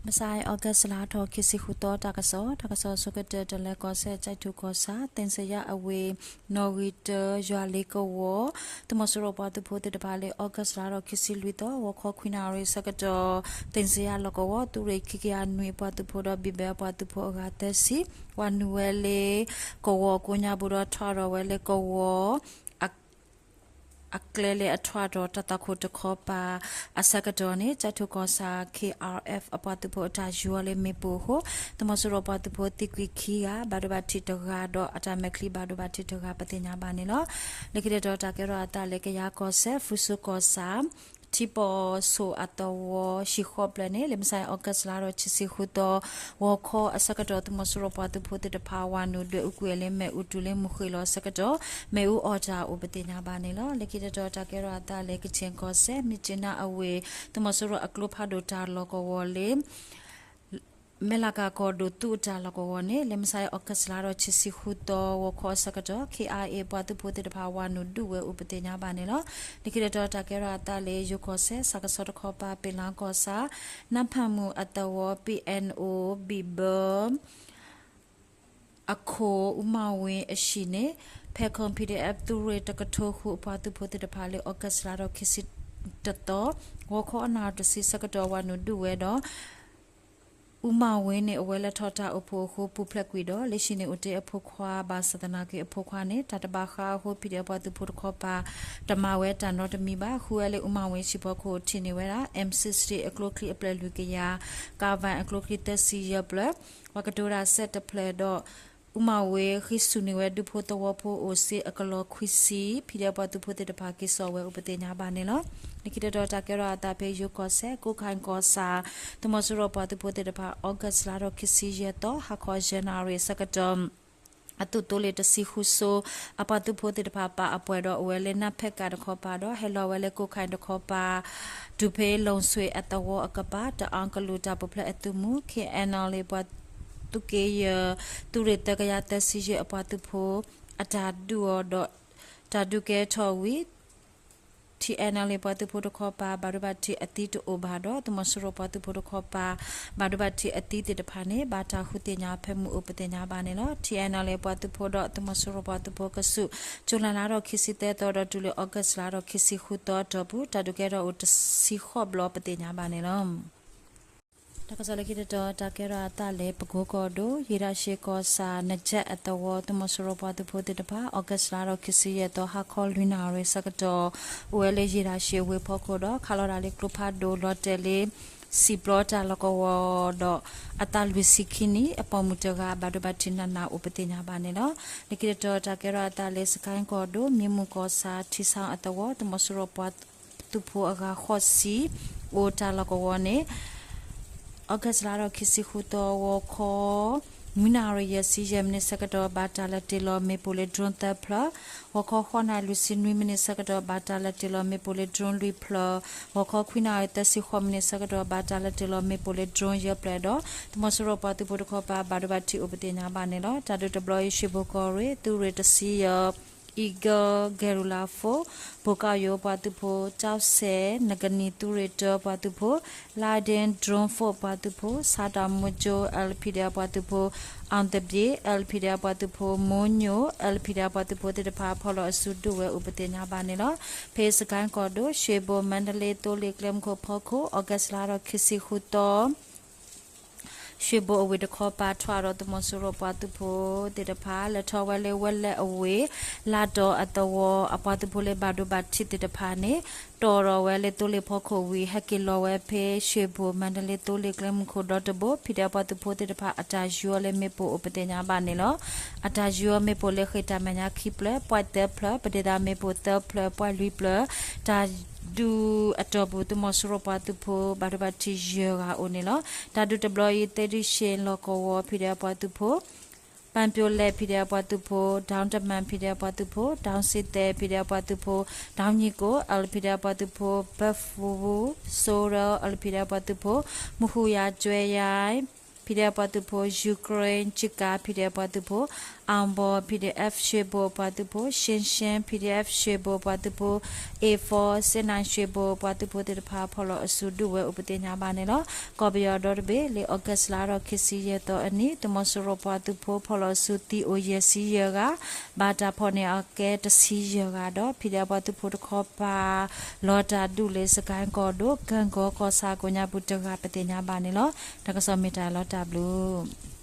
မဆါအံၤ August လါထီၣ်ခံဆံဃုသီ တၢ်ကစီၣ်, တၢ်ကစီၣ်အဆိကတၢၢ် တလဲၤကီၢ်စဲၣ် ကၠဲးထူၣ်ကီၢ်ဆၣ် သ့ၣ်စယၣ်အဝ့ၢ် နီၣ်ဂံၢ်တၢ ယွၤလ့ကဝီၤ သုးမီၤစိရိၤပှၤသုးဖိသ့ၣ်တဖၣ်လၢ August လါထီၣ်ခံဆံလွံၢ်သီ ဂီၤခီခွံနၣ်ရံၣ်ဆၢကတီၢ် သ့ၣ်စယၣ်လီၢ်ကဝီၤ သုးရ့ၣ်ခံကယၤနွံအပှၤသုးဖိဒီး ဘံၣ်ဘဲအပှၤသုးဖိအဂၤသၢဆံ ဝၤနုာ်ဝဲလၢကဝီၤကိးညါပူၤဒီး ထွဲဒီးဝဲလၢကဝီၤ အကျဲလၢအထွဲဒီးတၢ်သွၣ်ခိၣ်တခီပၤအဆၢကတီၢ်န့ၣ် ကၠဲးထူၣ်ကီၢ်ဆၣ် ခ့ၣ်အၣ်အၣ်အၣ်ပှၤသုးဖိအတၢ်ယူၤအီၤလၢမ့ၣ်ပိၢ်အဃိ သုးမီၤစိရိၤပှၤသုးဖိသံကွံာ်ခံဂၤ ဘၣ်ဒိဘၣ်ထံးတဂၤဒီးအတၢ်မဲာ်ချံဘၣ်ဒိဘၣ်ထံးတဂၤ ပသ့ၣ်ညါဘၣ်န့ၣ်လီၤ. လၢခံတတီၤတၢ်ကဲထီၣ်အသးလၢ ကယၤကီၢ်စဲၣ် ဖရူစိကီၢ်ဆၣ် ထံပီၣ်ဆိၣ်အသဝီ ဟံၣ်ဃီဖျၢၣ်န့ၣ် လၢမဆါအံၤ August လါထီၣ်ခံဆံဃုသီ ဂီၤခီအဆၢကတီၢ် သုးမီၤစိရိၤပှၤသုးဖိသ့ၣ်တဖၣ် ဝၤနုာ်ဒွဲၣ်အူကွံာ်လၢမ့ၣ်အူတုၤလၢမုၢ်ဃ့ၢ်လီၤအဆၢကတီၢ် မ့ၣ်အူအီၣ်တၢ်အိၣ်ပသ့ၣ်ညါဘၣ်န့ၣ်လီၤ. လၢခံတတီၤတၢ်ကဲထီၣ်အသးလၢ ကခ့ၣ်ကီၢ်စဲၣ် မြစ်ကြီးနား အဝ့ၢ် သုးမီၤစိရိၤအကျိဖးဒိၣ်တၢ်လီၢ်ကဝီၤလၢ မဲၢ်လးကၤကီၢ်ဒိၣ်သုးအတၢ်လီၢ်ကဝီၤန့ၣ် လၢမဆါအံၤ August လါထီၣ်ခံဆံဃုသီ ဂီၤခီအဆၢကတီၢ် ခ့ၣ်အၣ်အၣ်အၣ်ပှၤသုးဖိသ့ၣ်တဖၣ် ဝၤနုာ်ဒုးဝဲအိၣ်ပသ့ၣ်ညါဘၣ်န့ၣ်လီၤ. လၢခံတတီၤတၢ်ကဲထီၣ်အသးလၢ ယိၤကီၢ်စဲၣ် စးကဆီတခီပၤ ပ့ၤလါကီၢ်ဆၣ် နၢ်ဖၣ်မုၣ်အသဝီ ပံၣ်အဲၣ်အိၣ် ဘံၣ်ဘၢ အခိၣ် အူမၤဝ့အဟံၣ်န့ၣ် ဖဲခီၣ် ပီၣ်ဒံၣ်အဲၣ် သုးရ့ၣ်တကထိဃုအပှၤသုးဖိသ့ၣ်တဖၣ်လၢ August လါထီၣ်ခံဆံတသီ ဂီၤခီအနၣ်ရံၣ်တဆံဆၢကတီၢ် ဝၤနုာ်ဒုးဝဲဒီး အူမၤဝ့န့ၣ် အဝဲလဲၤထီၣ်တၢ်အိၣ်ဖှိၣ်အဃိ ပူၤဖျဲးကွံာ်ဒီး လၢဟံၣ်န့ၣ်အိၣ်တ့ၢ်အဖိခွါ ဘၣ်ဆၣ်သနာ်က့အဖိခွါန့ၣ် တၢ်တဘၣ်ဃးအဃိ ပံၣ်ဒံၣ်အဲၣ်ပှၤသုးဖိတခီပၤ တမၤဝဲတၢ်နီတမံၤဘၣ်. ဃုဝဲလၢအူမၤဝ့ဟံၣ်ဖီခိၣ် ထံၣ်န့ၢ်ဝဲဒၣ် M sixty အကျိချံအဖျၢၣ်လွံၢ်ကယၤ, ကၣ်ဝၣ်အကျိချံသၢဆံယဲၢ်ဖျၢၣ်, ပှၤကတိၤတၢ်စဲးတဖျၢၣ်ဒီး အူမၤဝ့ဃ့စူၢ်န့ၢ်ဝဲဒူဖိသဝီဖိအိၣ်စ့အကလီၢ်ခွံဆံ, ပံၣ်ဒံၣ်အဲၣ်ပှၤသုးဖိသ့ၣ်တဖၣ်က့ၤစိာ်ဝဲအိၣ်ပသ့ၣ်ညါဘၣ်န့ၣ်လီၤ. လၢခံတတီၤတၢ်ကဲထီၣ်အသးဖဲယိၤကီၢ်စဲၣ် ကိးခါကီၢ်ဆၣ် သုးမီၤစိရိၤပှၤသုးဖိသ့ၣ်တဖၣ် August လါထီၣ်ခံဆံယဲၢ်သီ ဟါခီယဲၢ်နၣ်ရံၣ်အဆၢကတီၢ် အသုးသိလ့ၣ်တဆံဃုစိ အပှၤသုးဖိသ့ၣ်တဖၣ်ပာ်အပှဲၤဒီး အဝဲလၢနၢ်ဖဲးကးတခီပၤဒီး ဟဲလီၤဝဲလၢကိးခါတခီပၤ ဒူၣ်ဖ့ လူင်စွ့ၤ အသဝီအကပၤ တအၣ်ကလုာ်တၢ်ပူၤဖျဲးအသုးမုၢ် ခ့ၣ်အဲၣ်နၣ်လ့ၣ်ပှၤသုးက့ယဲၢ် သုးရ့ၣ်သၢကယၤသၢဆံယဲၢ်အပှၤသုးဖိ အတၢ်ဒုးအီၤဒီး တၢ်ဒုးကဲထီၣ်ဝံၤ ထံၣ်အဲၣ်နၣ်လ့ၣ်ပှၤသုးဖိတခီပၤ ဘၣ်ဒိဘၣ်ထံးအသံတအိၣ်ဘၣ်ဒီး သုးမီၤစိရိၤပှၤသုးဖိတခီပၤ ဘၣ်ဒိဘၣ်ထံးအသံသ့ၣ်တဖၣ်န့ၣ် ဘၣ်တၢ်ဃုသ့ၣ်ညါဖဲမုၢ်အိၣ်ပသ့ၣ်ညါဘၣ်န့ၣ်လီၤ. ထံၣ်အဲၣ်နၣ်လ့ၣ်ပှၤသုးဖိဒီး သုးမီၤစိရိၤပှၤသုးဖိကဆူး ကၠူၤလဲလါထီၣ်ခံဆံသၢသီဒီးတုၤလၢ August လါထီၣ်ခံဆံဃုသီအတီၢ်ပူၤ တၢ်ဒုးကဲထီၣ်အိၣ်တဆံဃိးဘျီပသ့ၣ်ညါဘၣ်န့ၣ်လီၤ. တၢ်ကစီၣ်လၢခံတတီၤ တၢ်ကဲထီၣ်အသးလၢ ပကိကီၢ်ဒိၣ် ယ့ၣ်တၢ်ရှ့ကီၢ်ဆၣ် နကၠဲၣ်အသဝီ သုးမီၤစိရိၤပှၤသုးဖိသ့ၣ်တဖၣ် August လါထီၣ်ခံဆံယဲၢ်သီ ဟါခီလွံၢ်နၣ်ရံၣ်ဆၢကတီၢ် အိၣ်ဝဲလၢယ့ၣ်တၢ်ရှ့ဝ့ၢ်ဖီခိၣ်ဒီး ခးလီၤတၢ်လၢကျိဖးဒိၣ်လီၤတဲာ်လၢ စံာ်ပျီတၢ်လီၢ်ကဝီၤဒီး အသးလွံၢ်ဆံခံနံၣ် အပိာ်မုၣ်တဂၤ ဘၣ်ဒိဘၣ်ထံးနးနးအိၣ်ပသ့ၣ်ညါဘၣ်န့ၣ်လီၤ. လၢခံတတီၤ တၢ်ကဲထီၣ်အသးလၢ စကဲၣ်ကီၢ်ဒိၣ် မံမုၢ်ကီၢ်ဆၣ် ထံဆါအသဝီ သုးမီၤစိရိၤပှၤ သုးဖိအဂၤဃိးဆံ အိၣ်တၢ်လီၢ်ကဝီၤန့ၣ် August လါထီၣ်ခံဆံဃုသီ ဂီၤခီ နွံနၣ်ရံၣ်ယဲၢ်ဆံယဲၢ်မံးနံးဆၢကတီၢ် ဘၣ်တၢ်လဲၤတ့ၢ်လီၤမ့ၣ်ပိၢ်လၢ drone သၢဖျၢၣ်, ဂီၤခီဃိးနၣ်ရံၣ်လွံၢ်ဆံနွံမံးနံးဆၢကတီၢ် ဘၣ်တၢ်လဲၤတ့ၢ်လီၤမ့ၣ်ပိၢ်လၢ drone လွံၢ်ဖျၢၣ်, ဂီၤခီခွံနၣ်ရံၣ်သၢဆံဃိးမံးနံးဆၢကတီၢ် ဘၣ်တၢ်လဲၤတ့ၢ်လီၤမ့ၣ်ပိၢ်လၢ drone ယဲၢ်ဖျၢၣ်ဒီး သုးမီၤစိရိၤပှၤသုးဖိတခီပၤ ဘၣ်ဒိဘၣ်ထံးအိၣ်ပသ့ၣ်ညါဘၣ်န့ၣ်လီၤ. တၢ်ဒုးတဘျီအံၤ ရွှေဘိုကီၢ်ရ့ၣ် သုးရ့ၣ်တဆံယဲၢ် Eagle Guerrilla Force ဘိးကၣ်ယိၤပှၤသုးဖိ ကၠီၣ်စဲၣ် နကနံၣ်သုးရ့ၣ်တၢပှၤသုးဖိ Lightning Drone Force ပှၤသုးဖိ ဆါတၢ်မူကၠိ L P D F ပှၤသုးဖိ အောင်သပြေ L P D F ပှၤသုးဖိ မိုးညို L P D F ပှၤသုးဖိသ့ၣ်တဖၣ် ဖီၣ်လီၤအစုဒုးဝဲအိၣ်ပသ့ၣ်ညါဘၣ်န့ၣ်လီၤ. ဖဲစကဲၣ်ကီၢ်ဒိၣ် ရွှေဘို မန္တလေး သိလ့ၣ်ကျဲမုၢ်ခိၣ်ဖီခိၣ် August လါထီၣ်ခံဆံဃုသီ ရွှေဘိုအဝ့ၢ်တခီပၤ ထွဲဒီးသုးမီၤစိရိၤပှၤသုးဖိသ့ၣ်တဖၣ် လဲၤထီၣ်ဝဲလၢဝဲလဲၣ်အဝ့ၢ် လါတီၤအသဝီ အပှၤသုးဖိလၢဘၣ်ဒိဘၣ်ထံးသ့ၣ်တဖၣ်န့ၣ် တီၣ်ထီၣ်ဝဲလၢသိလ့ၣ်ဖီခိၣ်ဝံၤ ဟဲက့ၤလီၤဝဲဖဲ ရွှေဘို မန္တလေး သိလ့ၣ်ကျဲမုၢ်ခိၣ်ဒီတဘိ ဖံးဒဲးပှၤသုးဖိသ့ၣ်တဖၣ် အတၢ်ယူၤအီၤလၢမ့ၣ်ပိၢ်အိၣ်ပသ့ၣ်ညါဘၣ်န့ၣ်လီၤ. အတၢ်ယူၤအီၤမ့ၣ်ပိၢ်လၢဃ့ၢ်တၢ်မဲာ်ညါခံဖျၢၣ် ပွဲၢ်သၢဖျၢၣ် ပဒ့သးမ့ၣ်ပိၢ်သၢဖျၢၣ် ပွဲၢ်လွံၢ်ဖျၢၣ် တၢ်ဒုးအတီၢ်ပူၤ သုးမီၤစိရိၤပှၤသုးဖိ ဘၣ်ဒိဘၣ်ထံးယဲၢ်ဂၤအိၣ်န့ၣ်လီၤ. တၢ်ဒုးတဘျီအံၤ သ့ၣ်ဒံၣ်ရှ့လီၢ်ကဝီၤ ဖံးဒဲးပှၤသုးဖိ ပၣ်ပြိလဲၣ် ဖံးဒဲးပှၤသုးဖိ ဒီတမၣ် ဖံးဒဲးပှၤသုးဖိ ဒီစ့သဲး ဖံးဒဲးပှၤသုးဖိ ဒီညံကိၣ် L P D F ပှၤသုးဖိ ဘၢၣ်ဖူ စိရၢ L P D F ပှၤသုးဖိ မဟူယၤ ကၠွဲယါ ဖံးဒဲးပှၤသုးဖိ ယူၤကြ့ၣ် ကၠံကၤ ဖံးဒဲးပှၤသုးဖိ အောင်ပေါ် P D F ရွှေဘို ပှၤသုးဖိ, ရှင်းရှင်း P D F ရွှေဘို ပှၤသုးဖိ, A four စစ်နိုင်ရွှေဘို ပှၤသုးဖိသ့ၣ်တဖၣ် ဖီၣ်လီၤအစုဒုးဝဲအိၣ်ပသ့ၣ်ညါဘၣ်န့ၣ်လီၤ. ကီၢ်ပယီၤဒီတဘ့ၣ် လၢ August လါထီၣ်ခံဆံယဲၢ်သီအနံၤ သုးမီၤစိရိၤပှၤသုးဖိဖီၣ်လီၤအစုသံအိၣ်ယဲၢ်ဆံယဲၢ်ဂၤ, ဘၣ်တၢ်ဖီၣ်န့ၢ်အကဲတဆံယဲၢ်ဂၤဒီး P D F ပှၤသုးဖိတခီပၤ လီၤတၢ်ဒုးလၢ စကဲကီၢ်ဒိၣ် ကၢၢ်ကီၢ်ကီၢ်ဆၣ်ကိးညါပူၤတဂၤ ပသ့ၣ်ညါဘၣ်န့ၣ်လီၤ. တၢ်ကစီၣ်မ့ၢ်တၢ်လီၤတၢ်ဘျုး